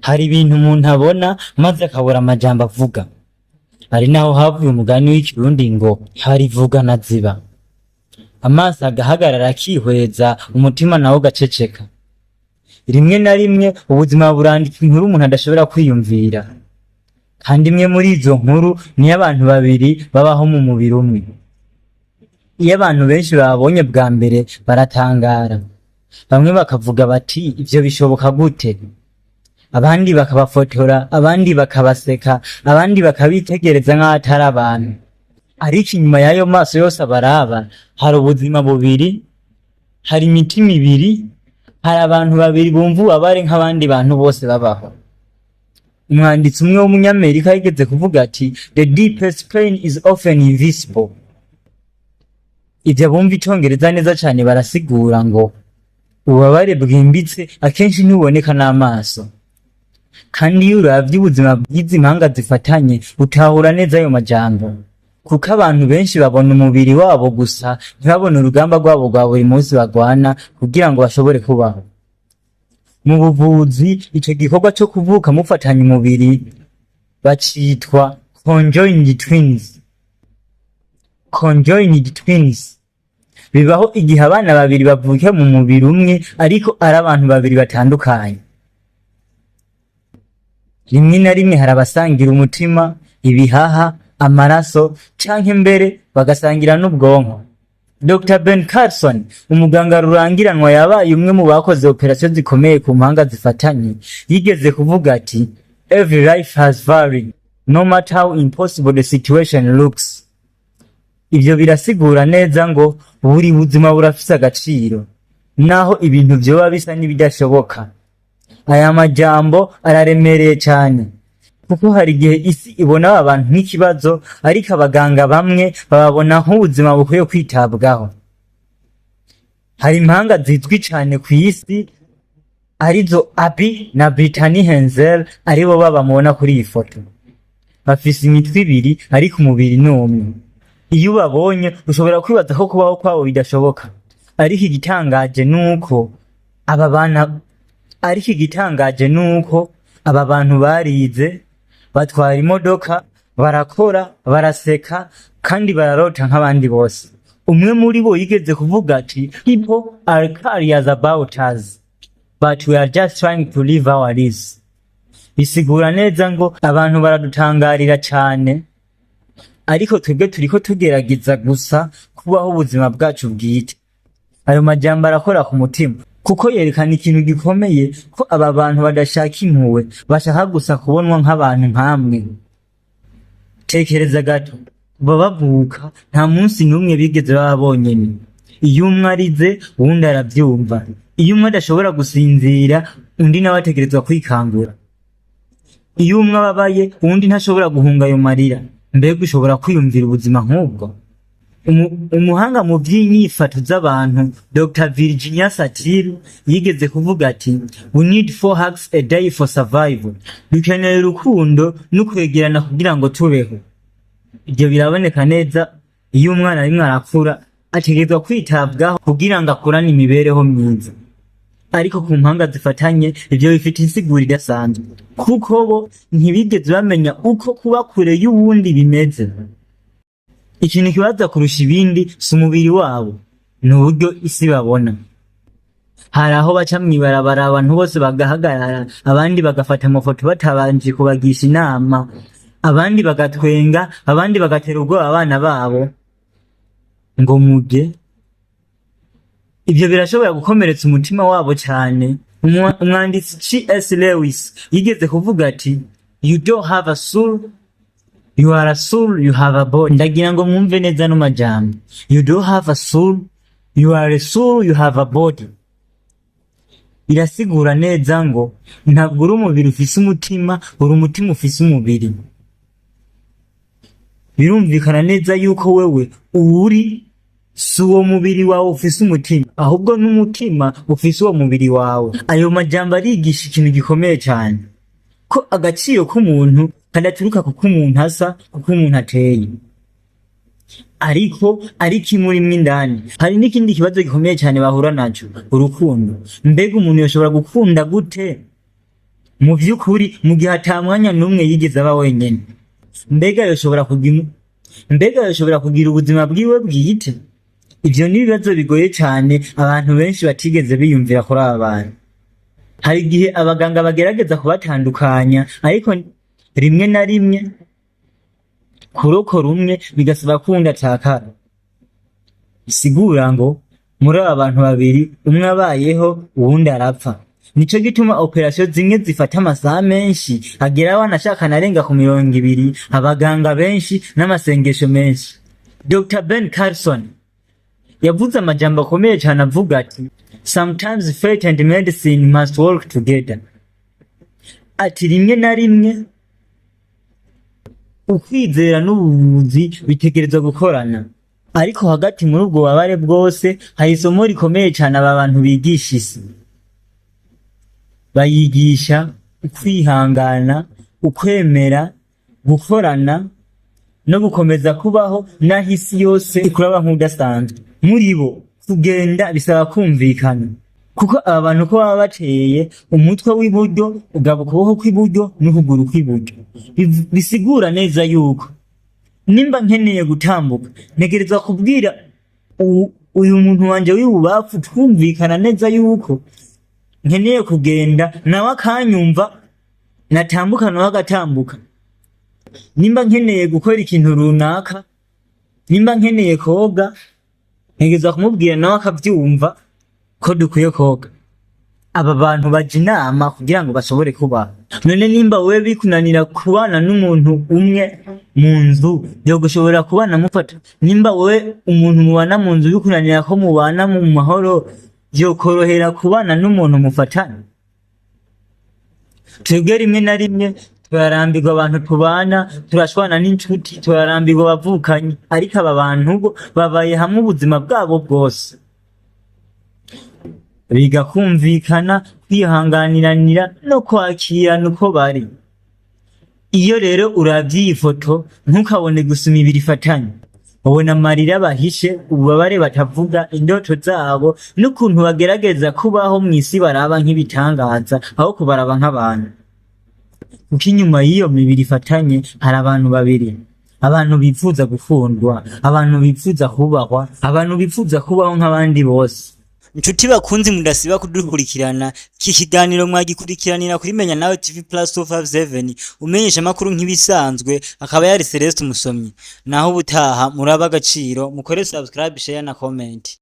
Hari ibintu umuntu abona maze akabura amajambo avuga. Ari naho havuye umugani w'Ikirundi ngo "Harivuga na ziba". Amaso agahagarara akihweza, umutima nawo ugaceceka. Rimwe na rimwe ubuzima burandika inkuru umuntu adashobora kwiyumvira. Kandi imwe muri izo nkuru niyo abantu babiri babaho mu mubiri umwe. Iyo abantu benshi babonye bwa mbere baratangara. Bamwe bakavuga bati: "Ivyo bishoboka gute?" Abandi bakabafotora, abandi bakabaseka, abandi bakabitegereza nk'aho atari abantu. Ariko inyuma y'ayo maso yose abaraba, hari ubuzima bubiri, hari imitima ibiri, hari abantu babiri bumva ububabare nk'abandi bantu bose babaho. Umwanditsi umwe w'Umunyamerika yigeze kuvuga ati: "The deepest pain is often invisible." Ivyo abumva Icongereza neza cane barasigura ngo ububabare bwimbitse akenshi ntibuboneka n'amaso. Kandi iyo uravye ubuzima bw'izi mpanga zifatanye, utahura neza ayo majambo. Kuko abantu benshi babona umubiri wabo gusa, ntibabone urugamba rwabo rwa buri munsi bagwana kugira ngo bashobore kubaho. Mu buvuzi, ico gikorwa co kuvuka mufatanye umubiri bacitwa conjoined twins. Conjoined twins bibaho igihe abana babiri bavuka mu mubiri umwe ariko ari abantu babiri batandukanye. Rimwe na rimwe hari abasangira umutima, ibihaha, amaraso canke mbere bagasangira n'ubwonko. Dr Ben Carson, umuganga rurangiranwa yabaye umwe mu bakoze operasiyo zikomeye ku mpanga zifatanye, yigeze kuvuga ati: "Every life has value, no matter how impossible the situation looks." Ivyo birasigura neza ngo buri buzima burafise agaciro, naho ibintu vyoba bisa n'ibidashoboka. Aya majambo araremereye cane, kuko hari igihe isi ibona aba bantu nk'ikibazo, ariko abaganga bamwe bababona nk'ubuzima bukwiye kwitabwaho. Hari impanga zizwi cane kw'isi, arizo Abby na Brittany Hensel, aribo baba mubona kuri iyi foto. Bafise imitwe ibiri ariko umubiri ni umwe. Iyo ubabonye ushobora kwibaza ko kubaho kwabo bidashoboka, ariko igitangaje nuko aba bantu barize, batwara imodoka, barakora, baraseka kandi bararota nk'abandi bose. Umwe muri bo yigeze kuvuga ati: "People are curious about us, but we are just trying to live our lives." Bisigura neza ngo abantu baradutangarira cane, ariko twebwe turiko tugerageza gusa kubaho ubuzima bwacu bwite. Ayo majambo arakora ku mutima, kuko yerekana ikintu gikomeye, ko aba bantu badashaka impuhwe, bashaka gusa kubonwa nk'abantu nkamwe. Tekereza gato: kuva bavuka nta munsi n'umwe bigeze baba bonyene. Iyo umwe arize, uwundi aravyumva. Iyo umwe adashobora gusinzira, undi nawe ategerezwa kwikangura. Iyo umwe ababaye, uwundi ntashobora guhunga ayo marira. Mbega ushobora kwiyumvira ubuzima nk'ubwo? Umuhanga mu vy'inyifato z'abantu Dr Virginia Satir yigeze kuvuga ati: "We need four hugs a day for survival." Dukeneye urukundo no kwegerana kugira ngo tubeho. Ivyo biraboneka neza iyo umwana arimwo arakura, ategerezwa kwitabwaho kugira ngo akurane imibereho myiza. Ariko ku mpanga zifatanye ivyo bifite insiguro idasanzwe, kuko bo ntibigeze bamenya uko kuba kure y'uwundi bimeze. Ikintu kibaza kurusha ibindi si umubiri wabo, ni uburyo isi babona. Hari aho baca mw'ibarabara abantu bose bagahagarara, abandi bagafata amafoto batabanje kubagisha inama, abandi bagatwenga, abandi bagatera ubwoba abana babo ngo muge. Ivyo birashobora gukomeretsa umutima wabo cane. Umwanditsi C.S. Lewis yigeze kuvuga ati: "You don't have a soul, you are a soul, you have a body." Ndagira ngo mwumve neza no majambo: "You don't have a soul, you are a soul, you have a body." Birasigura neza ngo ntabwo uri umubiri ufise umutima, uri umutima ufise umubiri. Birumvikana neza yuko wewe uri si uwo mubiri wawe ufise umutima, ahubwo n'umutima ufise uwo mubiri wawe. Ayo majambo arigisha ikintu gikomeye cyane, ko agaciro k'umuntu kadaturuka kuko umuntu asa, kuko umuntu ateye, ariko ari kimurimwo indani. Hari n'ikindi kibazo gikomeye cyane bahura naco: urukundo. Mbega umuntu yoshobora gukunda gute Mu vy'ukuri, mu gihe ata mwanya n'umwe yigeze aba wenyene, mbega yoshobora kugira ubuzima bwiwe bwite? Ivyo ni ibibazo bigoye cane abantu benshi batigeze biyumvira kuri aba bantu. Hari igihe abaganga bagerageza kubatandukanya, ariko rimwe na rimwe kurokora umwe bigasaba ko uwundi atakara. Bisigura ngo muri aba bantu babiri, umwe abayeho, uwundi arapfa. Nico gituma operasiyo zimwe zifata amasaha menshi, agera wanashaka anarenga ku 20, abaganga benshi n'amasengesho menshi. Dr Ben Carson yavuze amajambo akomeye cyane, avuga ati: "Sometimes faith and medicine must work together." Ati: "Rimwe na rimwe ukwizera n'ubuvuzi bitegerezwa gukorana." Ariko hagati muri ubwo bubabare bwose hari isomo rikomeye cyane aba bantu bigisha isi. Bayigisha ukwihangana, ukwemera, gukorana no gukomeza kubaho naho isi yose ikuraba nk'udasanzwe. Muri bo, kugenda bisaba kumvikana, kuko aba bantu ko baba bateye, umutwe w'iburyo ugaba ukuboko kw'iburyo n'ukuguru kw'iburyo. Bisigura neza yuko nimba nkeneye gutambuka, ntegerezwa kubwira uyu muntu wanje w'ibubafu, twumvikana neza yuko nkeneye kugenda, nawe akanyumva, natambuka nawe agatambuka. Nimba nkeneye gukora ikintu runaka, nimba nkeneye koga, ntegerezwa kumubwira nawe akavyumva ko dukwiye koga. Aba bantu baja inama kugira ngo bashobore kubaho. None nimba wewe bikunanira kubana n'umuntu umwe mu nzu, yogushobora kubana mufata? Nimba wewe umuntu mubana mu nzu bikunanira ko mubana mu mahoro, vyokorohera kubana n'umuntu mufatana? Twebwe rimwe na rimwe turarambirwa abantu tubana, turashwana n'inshuti, turarambirwa abavukanyi, ariko aba bantu bo babaye hamwe ubuzima bwabo bwose, biga kumvikana, kwihanganiranira no kwakirana uko bari. Iyo rero uravye iyi foto, ntukabone gusa imibiri ifatanye, ubona amarira bahishe, ububabare batavuga, indoto zabo n'ukuntu bagerageza kubaho mw'isi baraba nk'ibitangaza aho kubaraba nk'abantu. Kuko inyuma y'iyo mibiri ifatanye hari abantu babiri, abantu bifuza gukundwa, abantu bifuza kubahwa, abantu bifuza kubaho nk'abandi bose. Inshuti bakunzi mudasiba kudukurikirana, iki kiganiro mwagikurikiranira kuri Menya Nawe TV Plus 257. Umenyesha amakuru nk'ibisanzwe akaba yari Celeste Umusomyi. Naho ubutaha, muraba agaciro, mukore subscribe, share na comment.